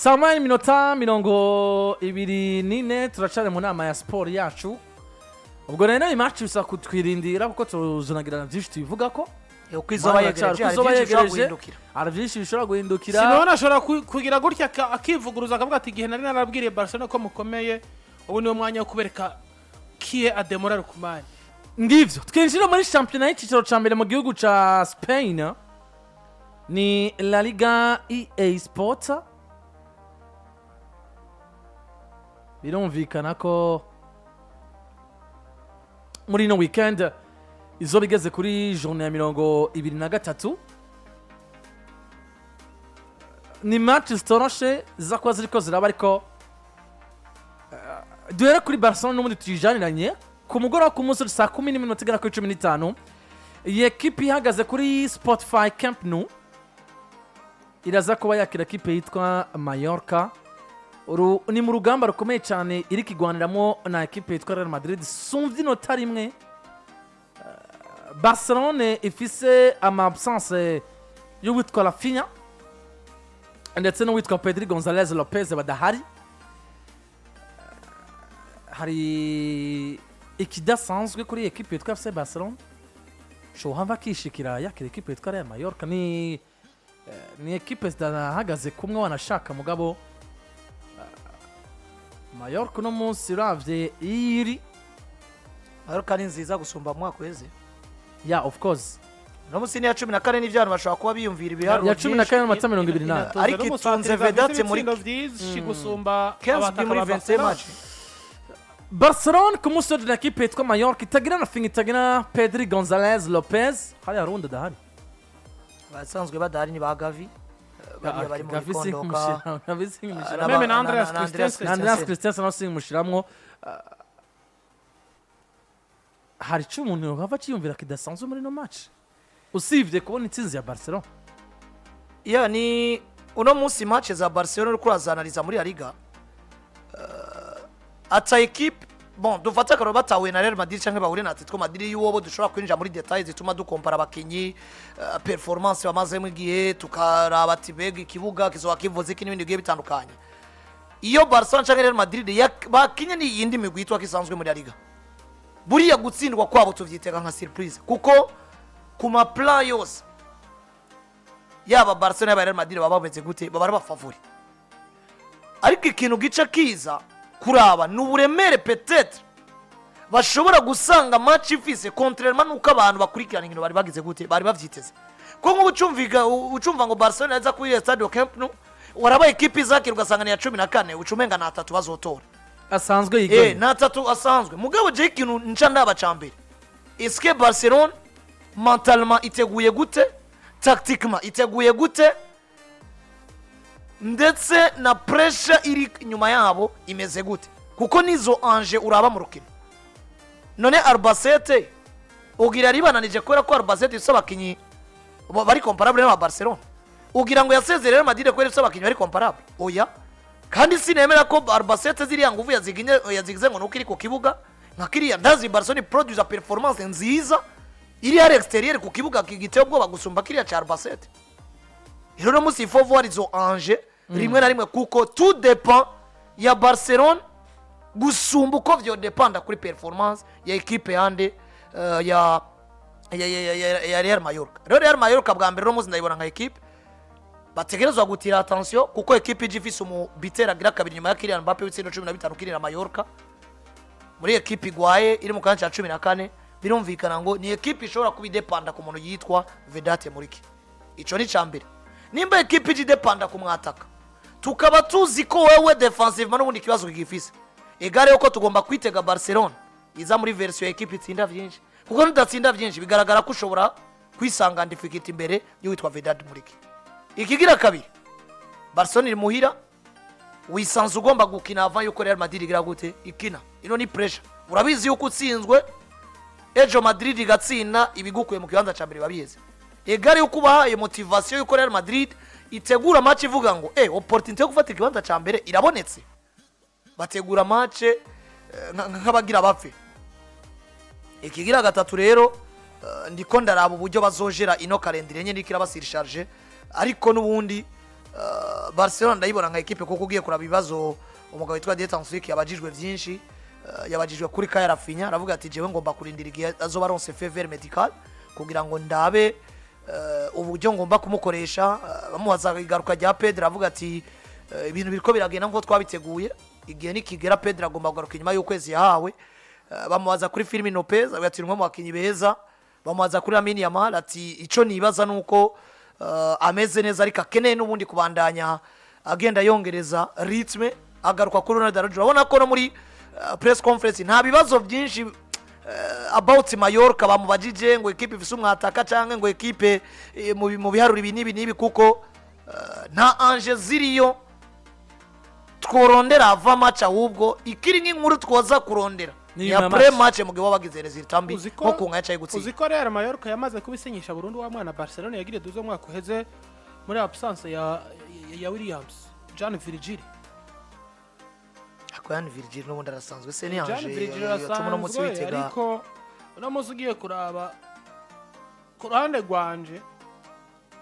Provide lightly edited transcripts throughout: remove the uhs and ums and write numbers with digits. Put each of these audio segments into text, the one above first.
1:24, turacari mu nama ya siporo yacu. Ubwo rero iyi match bisaba kutwirindira kuko tuzonagirana byinshi tubivuga ko Uko izoba yegereje, hari uko izoba byinshi bishobora yegereje, guhindukira. Hari byinshi bishobora guhindukira. Simeone ashobora kugira gutya akivuguruza, akavuga ati: "Igihe nari narabwiriye Barcelona ko mukomeye, ubu niwo mwanya wo kubereka kie Ademola Lookman." Ngivyo, twinjire muri shampiyona y'icyiciro ca mbere mu gihugu ca Spain, ni La Liga EA Sport. Birumvikana ko muri ino weekend izoba igeze kuri journée ya 23. Ni match zitoroshe ziza kuba ziriko ziraba, ariko duhere kuri Barcelona n'ubundi tuyijaniranye. Ku mugoroba, ku munsi 11:15, iyi ekipi ihagaze kuri Spotify Camp Nou iraza kuba yakira ekipe yitwa Mallorca. Uru ni mu rugamba rukomeye cyane iri kigwaniramo na ekipe yitwa Real Madrid. Sumva inota rimwe. Barcelone ifise ama absence y'uwitwa Raphinha ndetse n'uwitwa Pedri Gonzalez Lopez badahari. Hari ikidasanzwe kuri iyi ekipe yitwa FC Barcelone shohava akishikira yakira ekipe yitwa Real Mallorca. Ni ekipe zidahagaze kumwe wanashaka, mugabo Mallorca uno munsi uravye iyo iri Mallorca ni nziza gusumba mu mwaka uheze. Yeah, of course. Uno munsi ni iya 14, n'ibyo abantu bashobora kuba biyumvira ibiharuro Ya 14 n'amanota 28. Ariko itunze Vedat muri byinshi gusumba 15 abataka muri ba 21 Barcelona. match. Barcelone ku munsi w'ejo na ekipe yitwa Mallorca itagira na Finga, itagira Pedri Gonzalez Lopez, hariya hari uwundi adahari. Basanzwe badahari ni ba Gavi, bariya bari mu Gavi bikondoka. sinkumushyira, Gavi sinkumushyiramo. Même na Andreas na Andreas. Christensen. Na Andreas Christensen nawe sinkumushyiramo. Hari icyo umuntu yava akiyumvira kidasanzwe muri ino match usibye kubona intsinzi ya Barcelona? Ya, ni uno munsi match za Barcelona uriko urazanaliza muri La Liga, ata equipe, bon, dufate akaroro batahuye na Real Madrid canke bahure na Atletico Madrid, y'uwo dushobora kwinjira muri détails zituma dukompara abakinyi, performance bamazemo igihe, tukaraba ati bega ikibuga kizoba kivuze iki n'ibindi bigiye bitandukanye. Iyo Barcelona canke Real Madrid bakinye ni iyindi migwi yitwa ko isanzwe muri La Liga, buriya gutsindwa kwabo tuvyitega nka surprise, kuko ku ma plan yose yaba Barcelona yaba Real Madrid baba bameze gute, baba ari aba favori. Ariko ikintu gica kiza kuraba ni uburemere peut-être bashobora gusanga match ifise, contrairement nuko abantu bakurikirana inkino bari bagize gute, bari bavyiteze ko nk'ubu ucumva ngo Barcelona yaza kuri Estadio Camp Nou, waraba ekipi izakira ugasanga ni iya 14, uca umenga ni atatu bazotora. Asanzwe Eh, yigoye. ni atatu asanzwe. Mugabo je ikintu nca ndaba ca mbere: est-ce que Barcelone mentalement iteguye gute, tactiquement iteguye gute, ndetse na pressure iri inyuma yabo imeze gute? Kuko nizo enjeux uraba mu rukino. None Albacete ugira ribananije kubera ko Albacete ifise abakinyi bari comparable n'aba Barcelona? Ugira ngo yasezerere Real Madrid kubera ifise abakinyi bari comparable? Oya. Kandi sinemera ko Albacete ziriya nguvu yazigize ngo nuko iri ku kibuga nka kiriya. Ndazi Barcelona produce performance nziza iri hari extérieur, ku kibuga giteye ubwoba gusumba kiriya ca Albacete. Rero no musi il faut voir izo enjeux rimwe na rimwe, kuko tout dépend ya Barcelone gusumba uko vyo depanda kuri performance ya ekipe yande, ya Real Mallorca. Rero Real Mallorca bwa mbere no musi ndayibona nka ekipe bategerezwa gutira attention, kuko ekipe ije ifise umubitera agira kabiri nyuma ya Kylian Mbappe w'itsindo 15 ukinira Mallorca muri ekipe igwaye iri mu kanya cya 14. Birumvikana ngo ni ekipe ishobora kuba idepanda ku muntu yitwa Vedat Muriqi. Ico ni ca mbere. Nimba ekipe ije idepanda ku mwataka, tukaba tuzi ko wewe defensivement n'ubundi ikibazo kigifise, egare yuko tugomba kwitega Barcelona iza muri version ya ekipe itsinda vyinshi, kuko nudatsinda vyinshi bigaragara ko ushobora kwisanga difficulté imbere y'uwitwa Vedat Muriqi. Ikigira kabiri, Barcelona iri muhira, wisanze ugomba gukina avant yuko Real Madrid igira gute, ikina. Ino ni pressure. Urabizi yuko utsinzwe ejo, Madrid igatsinda, ibigukuye mu kibanza cya mbere biba biheze. Egare yuko ubahaye motivation yuko Real Madrid itegura match ivuga ngo opportunité yo gufata ikibanza cya mbere irabonetse, bategura match nk'abagira bapfe. Ikigira gatatu rero, ndiko ndaraba uburyo bazojera ino calendrier nyene iriko irabasircharge, ariko n'ubundi Barcelona ndayibona nka ekipe, kuko ugiye kuraba ibibazo umugabo witwa Dieter Flick yabajijwe byinshi, yabajijwe kuri kaya Raphinha, aravuga ati: "Jewe ngomba kurindira igihe azoba aronse feu vert médical kugira ngo ndabe uburyo ngomba kumukoresha." Bamubaza igaruka rya Pedro, aravuga ati: "Ibintu biriko biragenda nkuko twabiteguye, igihe nikigera Pedro agomba kugaruka inyuma y'ukwezi yahawe." Bamubaza kuri Fermin Lopez, avuga ati: "Ni umwe mu bakinnyi beza." Bamubaza kuri Lamine Yamal, ati: "Ico nibaza nuko ameze neza, ariko akeneye n'ubundi kubandanya agenda yongereza rythme." Agaruka kuri Ronald Araujo, urabona ko no muri press conference nta bibazo byinshi about Mallorca bamubajije, ngo ekipe ifise umwataka canke ngo ekipe mu biharuro ibi n'ibi n'ibi, kuko nta enjeu ziriyo tworondera ava match, ahubwo ikiri nk'inkuru twoza kurondera ni ni nyuma ya après match. Match mu gihe waba wagize résultat mbi, Uzi ko- nko kunganya canke gutsinda. Uzi ko Real Mallorca yamaze kubisinyisha burundu wa mwana Barcelona yagiriye duze umwaka uheze muri absence ya Williams, Jan Virgil. Ako Yan Virgil n'ubundi arasanzwe se, ni Jan Ange Virgil yatuma uno munsi arasanzwe, witega. Ariko uno munsi ugiye kuraba ku ruhande rwanje,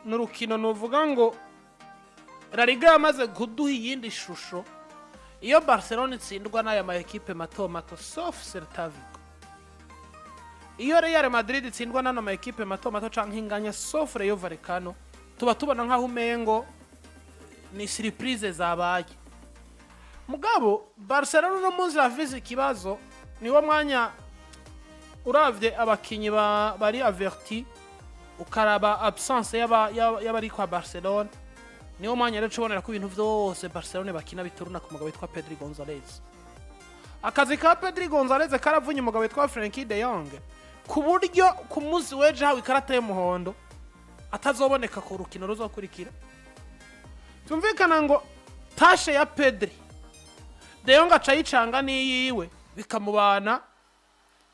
ni urukino nuvuga ngo La Liga yamaze kuduha iyindi shusho. Iyo Barcelona itsindwa n'aya ma ekipe mato mato, sauf Celta Vigo, iyo Real Madrid itsindwa n'ano ma ekipe mato mato canke inganya, sauf Rayo Vallecano, tuba tubona nk'aho umengo ni surprise zabaye. Mugabo Barcelona uno munsi irafise ikibazo, niwo mwanya uravye abakinyi bari averti, ukaraba absence y'abari kwa Barcelona, niwo mwanya rero ubonera ko ibintu vyose Barcelona bakina bituruna ku mugabo witwa Pedri Gonzalez. Akazi ka Pedri Gonzalez karavunye umugabo witwa Frenkie de Jong, ku buryo ku munsi w'ejo hawe ikarata y'umuhondo atazoboneka ku rukino ruzokurikira. Byumvikana ngo tâche ya Pedri, De Jong aca yicanga n'iyiwe, bikamubana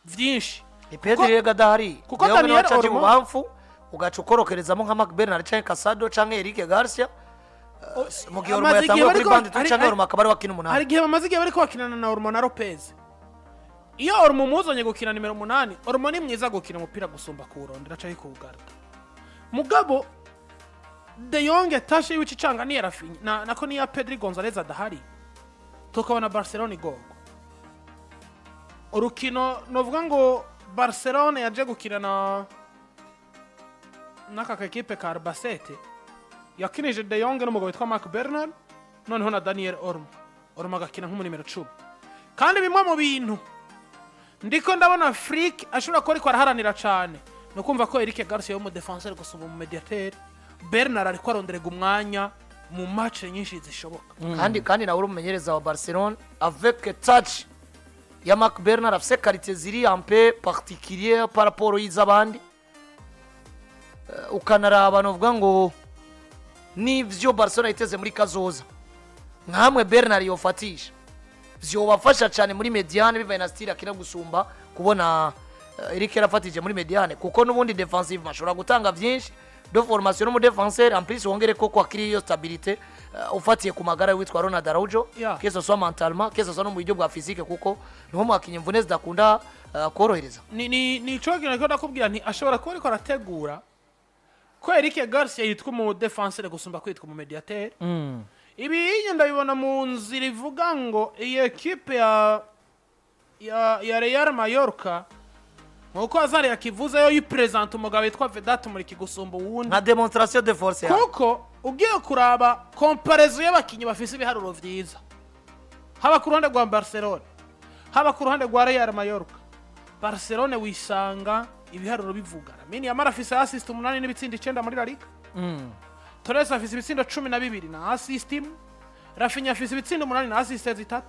vyinshi. Ni Pedri rega adahari, kuko De Jong niwe Daniel aca aja Olmo- ibubamfu, ugaca ukorokerezamo nka Marc Bernal canke Casado canke Eric Garcia, mu gihe Olmo Amaze igihe yatanguye kuri bariko- bande hari- canke hari- Olmo akaba ari wakina hari umunani. igihe bamaze igihe bariko bakinana na Olmo na Lopez. Iyo Olmo umuzanye gukina nimero 8, Olmo ni mwiza gukina umupira gusumba kuwurondera canke kuwugarda. Mugabo De Jong, tâche yiwe icicanga niya Raphinha nako niya Pedri Gonzalez adahari, tukabona Barcelona igorwa. Urukino novuga ngo Barcelona yaje gukina na n'aka kakipe ka Albacete, yakinije De Jong n'umugabo witwa Marc Bernal, noneho na Daniel Olmo. Olmo agakina nk'umunimero 10. Kandi bimwe mu bintu ndiko ndabona Flick ashobora kuba ariko araharanira cane ni ukumva ko Eric Garcia w'umudefenseur gusumba umu médiateur, Bernal ariko aronderega umwanya mu match nyinshi zishoboka. Kandi nawe uri umumenyereza wa Barcelone, avec touch ya Marc Bernal, afise qualité ziri un peu particulier par rapport y'iz'abandi. Ukanaraba novuga ngo n'ivyo Barcelona yiteze muri kazoza, nkamwe Bernal yofatisha, vyobafasha cyane muri médiane, bivaye na style akina, gusumba kubona Eric yarafatije muri médiane, kuko n'ubundi defensive ashobora gutanga vyinshi de formation n'umu défenseur, en plus wongere ko kwakiri iyo stabilité, ufatiye ku magara witwa Ronald Araujo, que ce soit mentalement, que ce soit no mu buryo bwa physique, kuko niho muhakinyi imvune zidakunda korohereza. Ni ico kintu ariko ndakubwira nti ashobora kuba ariko arategura ko Eric Garcia yitwa umu défenseur gusumba kwitwa umu médiateur. Ibi ndabibona mu nzira ivuga ngo iyi ekipe ya Real Mallorca, nkuko Azari yakivuze, yo yipresenta umugabo witwa Vedat Muriqi gusumba uwundi. Nka démonstration de force yawe. Kuko ugiye kuraba comparaison y'abakinnyi bafise ibiharuro vyiza, haba ku ruhande rwa Barcelona, haba ku ruhande rwa Real Mallorca, Barcelona wisanga ibiharuro bivuga Lamine Yamal afise assist 8 n'ibitsindo 9 muri La Liga, Torres afise ibitsindo 12 na assist imwe, Raphinha afise ibitsindo 8 na assist 3,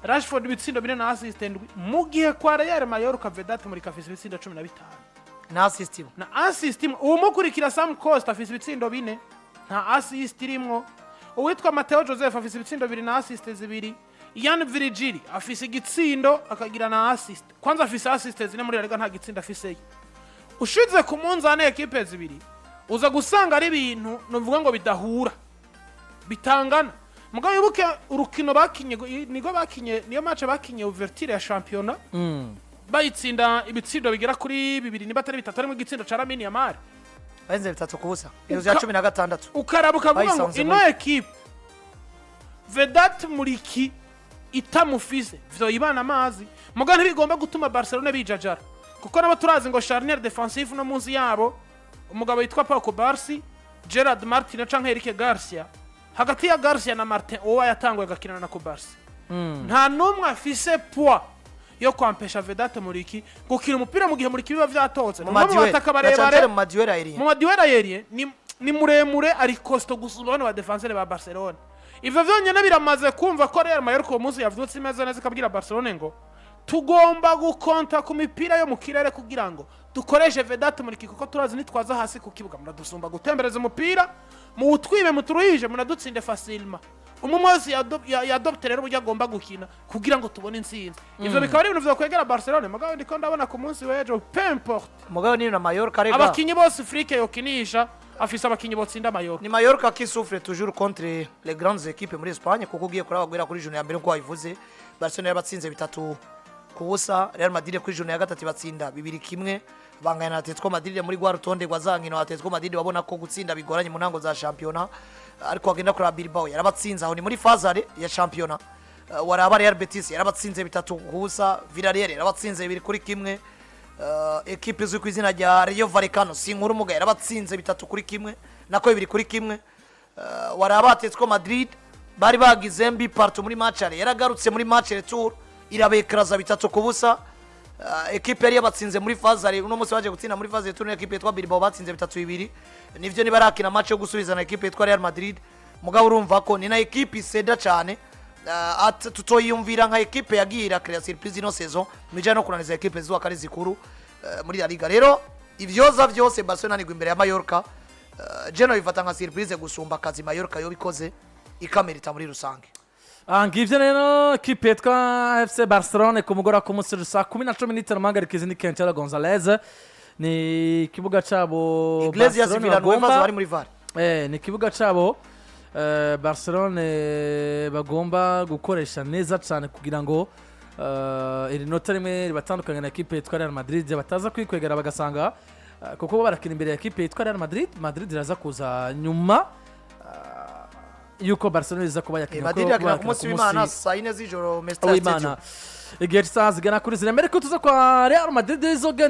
Rashford ibitsindo 4 na assist 7, mu gihe kwa Real Mallorca Vedat Muriqi afise ibitsindo 15 na assist imwe. Na assist imwe. Uwumukurikira Sam Costa afise ibitsindo 4, nta assist irimwo. Uwitwa Mateo Joseph afise ibitsindo 2 na assist 2. Yan Virgil afise igitsindo akagira na assist, kwanza afise assist 4 muri La Liga, nta gitsindo afiseyo. Ushize ku munzane ekipe zibiri, uza gusanga ari ibintu nuvuga ngo bidahura, bitangana. Mugabo wibuke urukino bakinye, nigo bakinye, niyo match bakinye ouverture ya championnat, bayitsinda ibitsindo bigera kuri 2 niba atari 3, harimo igitsindo ca Lamine Yamal. Bahinze 3-0, inzu ya 16. Ukaraba ukavuga ngo Bayisanze ino ekipe Vedat Muriki itamufise vyoyibana amazi, muga ntibigomba gutuma Barcelone bijajara, kuko nabo turazi ngo charnière défensive no munsi yabo umugabo yitwa Pau Cubarsi, Gerard Martin canke Eric Garcia. Hagati ya Garcia na Martin, uwo yatanguye agakinana na Cubarsi, nta n'umwe afise poids yo kwampesha Vedat Muriki gukina umupira mu gihe Muriki biba vyatotse. Mu Ni umwe mu ma duel bataka na cyane barebare. Cyane mu ma duel aérien. Mu ma duel aérien ni muremure, ari costaud gusumba bano ba défenseur ba Barcelona. Ivyo vyonyene biramaze kumva ko Real Mallorca uwo munsi yavyutse imeze neza, ikabwira Barcelona ngo tugomba gukonta ku mipira yo mu kirere kugira ngo dukoreshe Vedat Muriki, kuko turazi nitwaza hasi ku kibuga muradusumba gutembereza umupira, muwutwibe, muturuhije, munadutsinde facilement. Umwe wese yadopte rero uburyo agomba gukina kugira ngo tubone intsinzi. Ivyo bikaba ari ibintu vyokwegera Barcelona. Mugabo ndiko ndabona ku munsi w'ejo, peu importe Mugabo ni na Mallorca rega. abakinyi bose Flick yokinisha, afise abakinyi botsinda Mallorca. Ni Mallorca qui souffre toujours contre les grandes équipes muri Espagne, kuko ugiye kuraba guhera kuri journée ya mbere, nkuko wabivuze, Barcelona yabatsinze 3-0. Real Madrid kuri journée ya gatatu batsinda 2-1, banganya na Atletico Madrid muri rwa rutonde rwa za nkino. Atletico Madrid babona ko gutsinda bigoranye mu ntango za championnat, ariko wagenda kuraba Bilbao yarabatsinze, aho ni muri phase ya championnat. Waraba Real Betis yarabatsinze 3-0, Villarreal yarabatsinze 2-1, ekipe izwi ku izina rya Rayo Vallecano, si inkuru muga, yarabatsinze 3-1, nako 2-1. Waraba Atletico Madrid bari bagize mbi partout muri match aller, yaragarutse muri match retour irabekaraza 3-0. Ekipe yari yabatsinze muri phase aller, uno munsi baje gutsinda muri phase retour, ni ekipe yitwa Bilbao, batsinze 3-2. Nivyo nibarakina match yo gusubizana ekipe yitwa Real Madrid, mugabo urumva ko ni na ekipe iseda cyane. Tutoyiyumvira nka ekipe yagiye irakrea surprise ino saison mujanye no kunaniza ekipe zuba ari zikuru muri La Liga. Rero ivyoza vyose, Barcelona nigwa imbere ya Mallorca. Jeno bifata nka surprise gusumba akazi Mallorca yo bikoze ikamerita muri rusange. Ah, ngivyo rero ekipe yitwa FC Barcelone ku mugoroba ku munsi saa 10:15, muhagarika izindi Cantera Gonzalez, ni ikibuga cabo. Iglesias Barcelone Villanueva bagomba bari muri VAR. Ni ikibuga cabo, Barcelone bagomba gukoresha neza cyane kugira ngo iri nota rimwe ribatandukanye na ekipe yitwa Real Madrid bataza kwikwegera bagasanga, kuko bo barakina imbere ya ekipe yitwa Real Madrid. Madrid iraza kuza nyuma yuko Barcelona iza kuba yakina, Madrid kuko yakina ku barakina munsi w'Imana saa 4 z'ijoro, Mestalla Stadium. w'Imana, igihe cy'isaha zigana kuri 4, mbere ko tuza kwa Real Madrid izogenda.